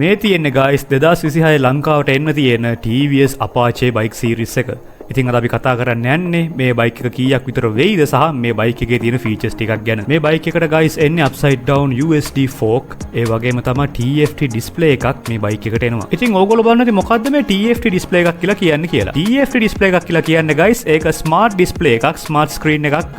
මේ තියෙන්නේ ගයිස්, 2026 ලංකාවට එන්න තියෙන TVS Apache bike series එක. ඉතින් අද අපි කතා කරන්න යන්නේ මේ බයික් එක කීයක් විතර වෙයිද සහ මේ බයික් එකේ තියෙන ෆීචර්ස් ටිකක් ගැන. මේ බයික් එකට ගයිස් එන්නේ අප්සයිඩ් ඩවුන් USD fork, ඒ වගේම තමයි TFT display එකක් මේ බයික් එකට එනවා. ඉතින් ඕගොල්ලෝ බලන්න ඉතින් මොකද්ද මේ TFT display එකක් කියලා කියන්නේ කියලා. TFT display එකක් කියලා කියන්නේ ගයිස්, ඒක ස්මාර්ට් ඩිස්ප්ලේ එකක්, ස්මාර්ට් ස්ක්‍රීන් එකක්.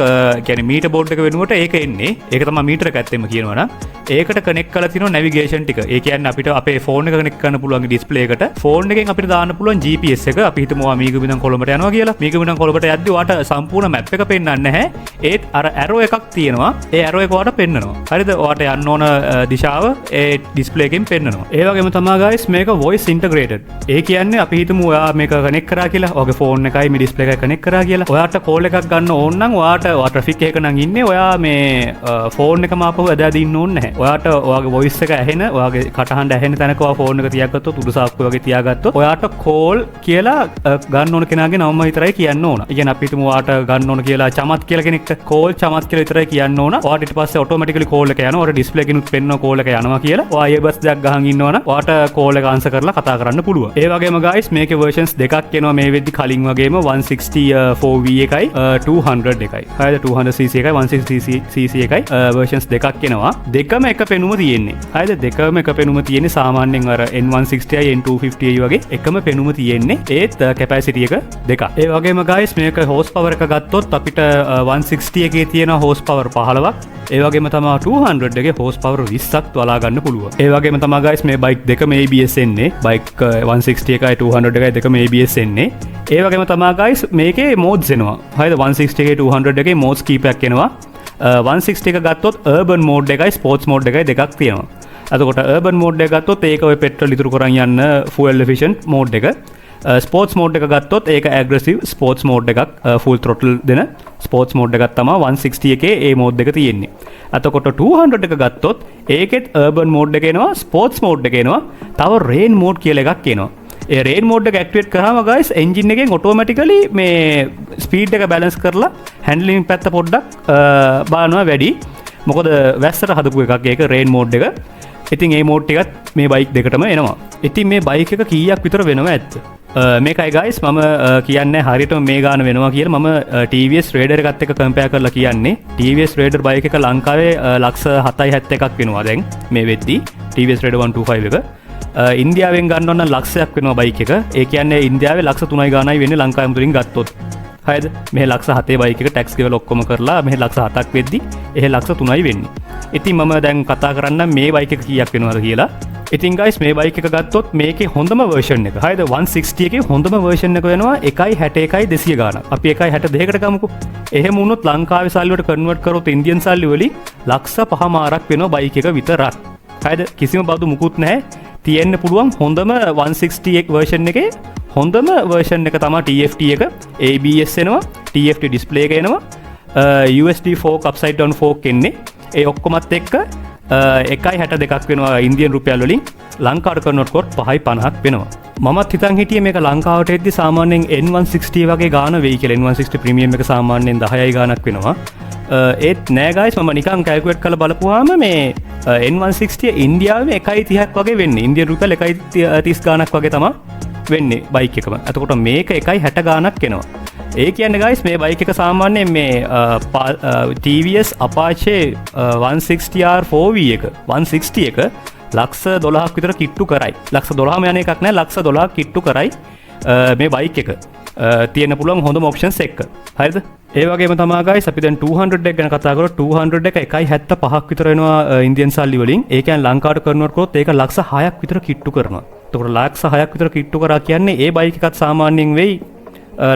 කියන්නේ මීටර් බෝඩ් එක වෙනුවට ඒක එන්නේ. ඒක තමයි මීටර එක ඇත්තෙම කියනවා නම්. ඒකට කනෙක්ට් කරලා තියෙනවා නැවිගේෂන් ටික. ඒ කියන්නේ අපිට අපේ ෆෝන් එක කනෙක්ට් කරන්න පුළුවන් ඩිස්ප්ලේ එකට. ෆෝන් එකෙන් අපිට දාන්න පුළුවන් GPS එක. අපි හිතමු ඔයා මීගමුව ඉඳන් කොළඹට යනවා කියලා. මීගමුව ඉඳන් කොළඹට යද්දි ඔයාට සම්පූර්ණ මැප් එක පෙන්වන්නේ නැහැ. ඒත් අර ඇරෝ එකක් තියෙනවා. ඒ ඇරෝ එක ඔයාට පෙන්නනවා. හරිද? ඔයාට යන්න ඕන දිශාව ඒ ඩිස්ප්ලේ එකෙන් පෙන්නනවා. ඒ වගේම තමයි ගයිස්, මේක voice integrated. ඒ කියන්නේ අපි හිතමු ඔයා මේක කනෙක්ට් කරා කියලා. ඔයාගේ ෆෝන් එකයි මේ ඩිස්ප්ලේ එකයි කනෙක්ට් කරා කියලා. ඔයාට කෝල් එකක් ගන්න ඕන නම් ඔයාට ඔයා ට්‍රැෆික් එකක නම් ඉන්නේ, ඔයා මේ ෆෝන් එකම ආපහු ඇද ඇද ඉන්න ඕනේ නැහැ. ඔයාට ඔයාගේ වොයිස් එක ඇහෙන, ඔයාගේ කටහඬ ඇහෙන තැනක ඔයා ෆෝන් එක තියාගත්තොත්, උඩු සාක්කුව වගේ තියාගත්තොත්, ඔයාට කෝල් කියලා ගන්න ඕන කෙනාගේ නම විතරයි කියන්න ඕන. ඒ කියන්නේ අපි හිතමු ඔයාට ගන්න ඕන කියලා චමත් කියලා කෙනෙක්ට, කෝල් චමත් කියලා විතරයි කියන්න ඕන. ඔයාට ඊට පස්සේ ඔටෝමැටිකලි කෝල් එක යනවා. ඔයාට ඩිස්ප්ලේ එකකිනුත් පෙන්වනවා කෝල් එක යනවා කියලා. ඔයා ඉයර්බඩ්ස් දෙකක් ගහන් ඉන්නවනම් ඔයාට කෝල් එක ආන්සර් කරලා කතා කරන්න පුළුවන්. ඒ වගේම ගයිස්, මේකේ වර්ෂන්ස් දෙකක් එනවා මේ වෙද්දි කලින් වගේම, 164V එකයි 200 එකයි. හරිද? 200 cc එකයි 160 cc එකයි වර්ෂන්ස් දෙකක් එනවා. දෙකම එක පෙනුම තියෙන්නේ. හරිද? දෙකම එක පෙනුම තියෙන්නේ. සාමාන්‍යයෙන් අර N160යි N250යි වගේ එකම පෙනුම තියෙන්නේ. ඒත් කැපැසිටි එක දෙකක්. ඒ වගේම ගයිස්, මේක හෝස් පවර් එක ගත්තොත් අපිට 160 එකේ තියෙන හෝස් පවර් 15ක්, ඒ වගේම තමා 200 එකේ හෝස් පවර් 20ක් බලා ගන්න පුළුවන්. ඒ වගේම තමා ගයිස්, මේ බයික් දෙකම ABS එන්නේ. බයික් 160 එකයි 200 එකයි දෙකම ABS එන්නේ. ඒ වගේම තමා ගයිස්, මේකේ මෝඩ්ස් එනවා. හරිද? 160 එකේ 200 එකේ මෝඩ්ස් කීපයක් එනවා. 160 එක ගත්තොත් අර්බන් මෝඩ් එකයි ස්පෝර්ට්ස් මෝඩ් එකයි දෙකක් තියෙනවා. එතකොට අර්බන් මෝඩ් එක ගත්තොත් ඒක ඔය පෙට්‍රල් ඉතුරු කරන් යන්න ෆුවල් එෆිෂන්ට් මෝඩ් එක. ස්පෝර්ට්ස් මෝඩ් එක ගත්තොත් ඒක ඇග්‍රෙසිව් ස්පෝර්ට්ස් මෝඩ් එකක්, ෆුල් ත්‍රොටල් දෙන ස්පෝර්ට්ස් මෝඩ් එකක් තමයි 160 එකේ ඒ මෝඩ් එක තියෙන්නේ. එතකොට 200 එක ගත්තොත් ඒකෙත් අර්බන් මෝඩ් එක එනවා, ස්පෝර්ට්ස් මෝඩ් එක එනවා, තව රේන් මෝඩ් කියලා එකක් එනවා. ඒ රේන් මෝඩ් එක ඇක්ටිවේට් කරාම ගයිස්, එන්ජින් එකෙන් ඔටෝමැටිකලි මේ ස්පීඩ් එක බැලන්ස් කරලා හැන්ඩ්ලින් පැත්ත පොඩ්ඩක් බලනවා වැඩි. මොකද වැස්සට හදපු එකක් ඒක රේන් මෝඩ් එක. ඉතින් ඒ මෝඩ් ටිකත් මේ බයික් දෙකටම එනවා. ඉතින් මේ බයික් එක කීයක් විතර වෙනව ඇත්ද? මේකයි ගයිස්, මම කියන්නේ හරියටම මේ ගාන වෙනවා කියලා. මම TVS Raider එකත් එක්ක කම්පෙයාර් කරලා කියන්නේ. TVS Raider bike එක ලංකාවේ ලක්ෂ 7.71ක් වෙනවා දැන් මේ වෙද්දි, TVS Raider 125 එක. ඉන්දියාවෙන් ගන්න ඕන නම් ලක්ෂයක් වෙනවා බයික් එක. ඒ කියන්නේ ඉන්දියාවේ ලක්ෂ 3යි ගානයි වෙන්නේ ලංකාවේ මුදලින් ගත්තොත්. හරිද? මෙහෙ ලක්ෂ 7 බයික් එක ටැක්ස් ගෙවලා ඔක්කොම කරලා මෙහෙ ලක්ෂ 7ක් වෙද්දි එහෙ ලක්ෂ 3යි වෙන්නේ. ඉතින් මම දැන් කතා කරන්නම් මේ බයික් එක කීයක් වෙනවද කියලා. ඉතින් ගයිස්, මේ බයික් එක ගත්තොත් මේකේ හොඳම වර්ෂන් එක. හරිද? 160 එකේ හොඳම වර්ෂන් එක වෙනවා 1.61 200 ගාණක්. අපි 1.62කට ගමුකෝ. එහෙම වුණොත් ලංකාවේ සල්ලි වලට කන්වර්ට් කරොත් ඉන්දියන් සල්ලි වලින් ලක්ෂ පහමාරක් වෙනවා බයික් එක විතරක්. හරිද? කිසිම බදු මුකුත් නැහැ. තියෙන්න පුළුවන් හොඳම 160 එක වර්ෂන් එකේ හොඳම වර්ෂන් එක තමයි TFT එක. ABS එනවා, TFT display එක එනවා, USD fork, upside down fork එන්නේ. ඒ ඔක්කොමත් එක්ක 1.62ක් වෙනවා ඉන්දියන් රුපියල් වලින්. ලංකාවට කන්වර්ට් කරොත් 5.50ක් වෙනවා. මමත් හිතන් හිටියේ මේක ලංකාවට එද්දි සාමාන්‍යයෙන් N160 වගේ ගාන වෙයි කියලා. N160 premium එක සාමාන්‍යයෙන් 10යි ගානක් වෙනවා. ඒත් නෑ ගයිස්, මම නිකන් කැල්කියුලේට් කරලා බලපුවාම මේ N160 ඉන්දියාවේ 1.30ක් වගේ වෙන්නේ. ඉන්දියන් රුපියල් 1.30 ගානක් වගේ තමයි වෙන්නේ බයික් එකම. එතකොට මේක 1.60 ගානක් එනවා. ඒ කියන්නේ ගයිස්, මේ බයික් එක සාමාන්‍යයෙන් මේ TVS Apache 160R 4V එක, 160 එක ලක්ෂ 12ක් විතර කිට්ටු කරයි. ලක්ෂ 12ම යන එකක් නෑ, ලක්ෂ 12ක් කිට්ටු කරයි මේ බයික් එක. තියෙන පුළුවන් හොඳම ඔප්ෂන්ස් එක්ක. හරිද? ඒ වගේම තමා ගයිස්, අපි දැන් 200 එක ගැන කතා කරොත් 200 එක 1.75ක් විතර වෙනවා ඉන්දියන් සල්ලි වලින්. ඒ කියන්නේ ලංකාවට කන්වර්ට් කරොත් ඒක ලක්ෂ 6ක් විතර කිට්ටු කරනවා. එතකොට ලක්ෂ 6ක් විතර කිට්ටු කරා කියන්නේ ඒ බයික් එකත් සාමාන්‍යයෙන් වෙයි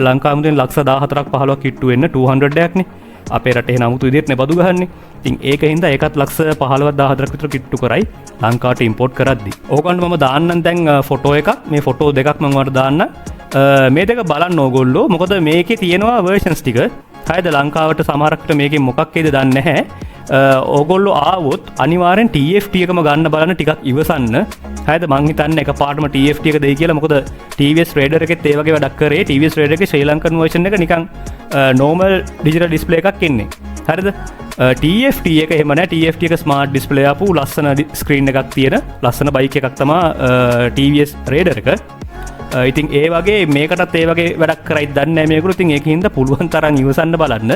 ලංකාවේ මුදලින් ලක්ෂ 14ක් 15ක් කිට්ටු වෙන්න. 200 එකක් නේ. අපේ රටේ එහෙනම් අමුතු විදිහට නේ බදු ගහන්නේ. ඉතින් ඒක හින්දා ඒකත් ලක්ෂ 15ක් 14ක් විතර කිට්ටු කරයි ලංකාවට ඉම්පෝට් කරද්දි. ඕගොල්ලන්ට මම දාන්නම් දැන් ෆොටෝ එකක්. මේ ෆොටෝ දෙකක් මම ඔයාලට දාන්නම්. මේ දෙක බලන්න ඕගොල්ලෝ. මොකද මේකේ තියෙනවා වර්ෂන්ස් ටික. හරිද? ලංකාවට සමහරක් විට මේකෙන් මොකක් එයිද දන්නේ නැහැ. ඕගොල්ලෝ ආවොත් අනිවාර්යෙන් TFT එකම ගන්න බලන්න, ටිකක් ඉවසන්න. හරිද? මං හිතන්නේ එකපාරටම TFT එක දෙයි කියලා. මොකද TVS Raider එකෙත් ඒ වගේ වැඩක් කරේ. TVS Raider එකේ ශ්‍රී ලංකන් වර්ෂන් එක නිකන් නෝමල් ඩිජිටල් ඩිස්ප්ලේ එකක් එන්නේ. හරිද? TFT එක එහෙම නෑ. TFT එක ස්මාර්ට් ඩිස්ප්ලේ ආපු ලස්සන ස්ක්‍රීන් එකක් තියෙන ලස්සන බයික් එකක් තමා TVS Raider එක. ඉතින් ඒ වගේ මේකටත් ඒ වගේ වැඩක් කරයිද දන්නේ නෑ මේගොල්ලෝ. ඉතින් ඒක හින්දා පුළුවන් තරම් ඉවසන්න බලන්න.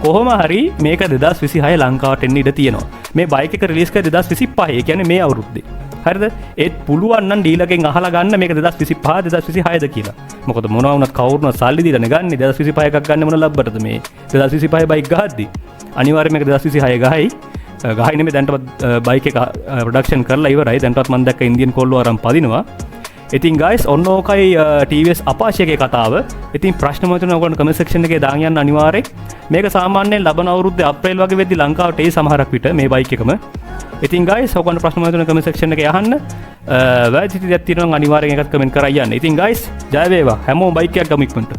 කොහොම හරි මේක 2026 ලංකාවට එන්න ඉඩ තියෙනවා. මේ බයික් එක රිලීස් කරේ 2025, ඒ කියන්නේ මේ අවුරුද්දේ. හරිද? ඒත් පුළුවන් නම් ඩීලර්ගෙන් අහලා ගන්න මේක 2025 2026ද කියලා. මොකද මොනවා වුණත් කවුරුණත් සල්ලි දීලානේ ගන්නේ. 2025 එකක් ගන්න මොන ලබ්බටද මේ 2025 බයික් ගහද්දි? අනිවාර්යයෙන් මේක 2026 ගහයි. ගහයි නෙමෙයි, දැන්ටවත් බයික් එක ප්‍රොඩක්ෂන් කරලා ඉවරයි. දැන්ටවත් මම දැක්ක ඉන්දියන් කොල්ලෝ අරන් පදිනවා. ඉතින් ගයිස්, ඔන්න ඕකයි TVS Apache එකේ කතාව. ඉතින් ප්‍රශ්න මතුවෙන ඔයගොල්ලෝ කමෙන්ට් සෙක්ෂන් එකේ දාන් යන්න අනිවාර්යෙන්. මේක සාමාන්‍යයෙන් ලබන අවුරුද්දේ අප්‍රේල් වගේ වෙද්දි ලංකාවට එයි සමහරක් විට මේ බයික් එකම. ඉතින් ගයිස්, ඔයගොල්ලෝ ප්‍රශ්න මතුවෙන කමෙන්ට් සෙක්ෂන් එකේ අහන්න. වැරදි දෙයක් තියෙනවා නම් අනිවාර්යෙන් ඒකත් කමෙන්ට් කරලා යන්න. ඉතින් ගයිස්, ජය වේවා. හැමෝම බයික් එකක් ගමු ඉක්මනට.